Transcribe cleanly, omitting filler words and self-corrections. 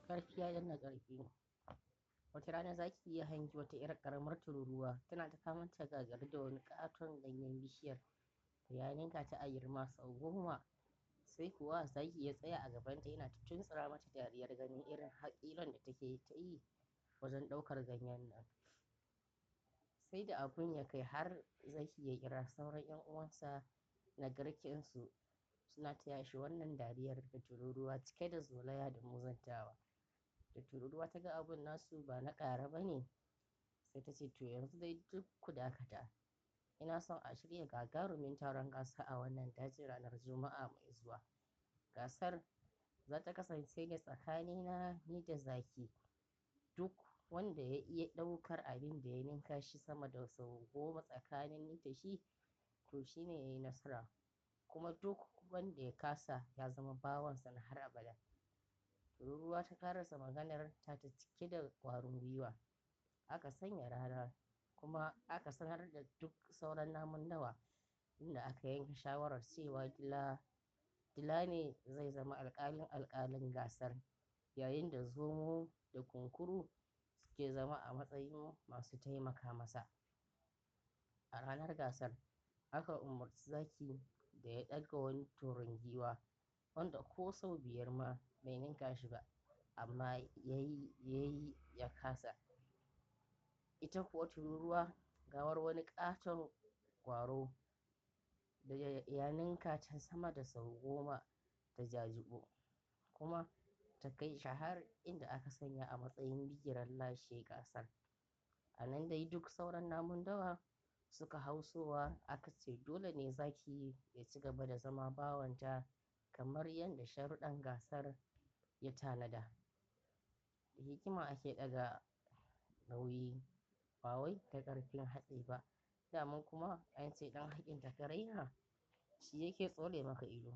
Ƙarfi ya danna ƙarfi. Wata rana zaki iya hangi wata 'yar ƙaramar tururuwa tana ta faman ta gagari da wani ƙaton ganyen bishiyar da ya ninka ta a girma sau 10. Sai kuwa zaki ya tsaya a gabanta yana ta tuntsura mata dariyar ganin irin haƙilan da take ta yi wajen ɗaukar ganyen nan. Sai da abun ya kai har zaki ya kira sauran 'yan uwansa na garkensu suna taya shi wannan dariyar da tururuwa cike da zolaya da muzantawa. Da tururuwa ta ga abun nasu ba na ƙara ba ne, sai ta ce, to yanzu dai duk ku dakata. Ina son a shirya gagarumin taron gasa a wannan dajin ranar Juma'a mai zuwa. Gasar za ta kasance ne tsakanina ni da zaki. Duk wanda ya iya ɗaukar abin da ya ninka shi sama da sau 10 tsakanin ni da shi, to shi ne ya yi nasara. Kuma duk wanda ya kasa ya zama bawansa na har abada. Tururuwa ta karasa maganar ta ta cike da ƙwarin gwiwa. Aka sanya rana kuma aka sanar da duk sauran namun dawa, inda aka yanke shawarar cewa dila ne zai zama alƙalin alƙalin gasar, yayin da zomo da kunkuru suke zama a matsayin masu taimaka masa. A ranar gasar, aka umarci zaki da ya ɗaga wani toron giwa wanda ko sau 5 ma bai ninka shi ba, amma ya yi ya kasa. Ita kuwa tururuwa gawar wani ƙaton ƙwaro da ya ninka ta sama da sau 10 ta jajibo, kuma ta kai shi har inda aka sanya a matsayin bigiren lashe gasar. A nan dai duk sauran namun dawa suka hausowa, aka ce dole ne zaki ya ci gaba da zama bawanta kamar yadda sharuɗan gasar ya tanada. Da hikima ake ɗaga nauyi, ba wai da ƙarfin hatsi ba. Daman kuma an ce ɗan haƙin da ka raina shi yake tsole maka ido.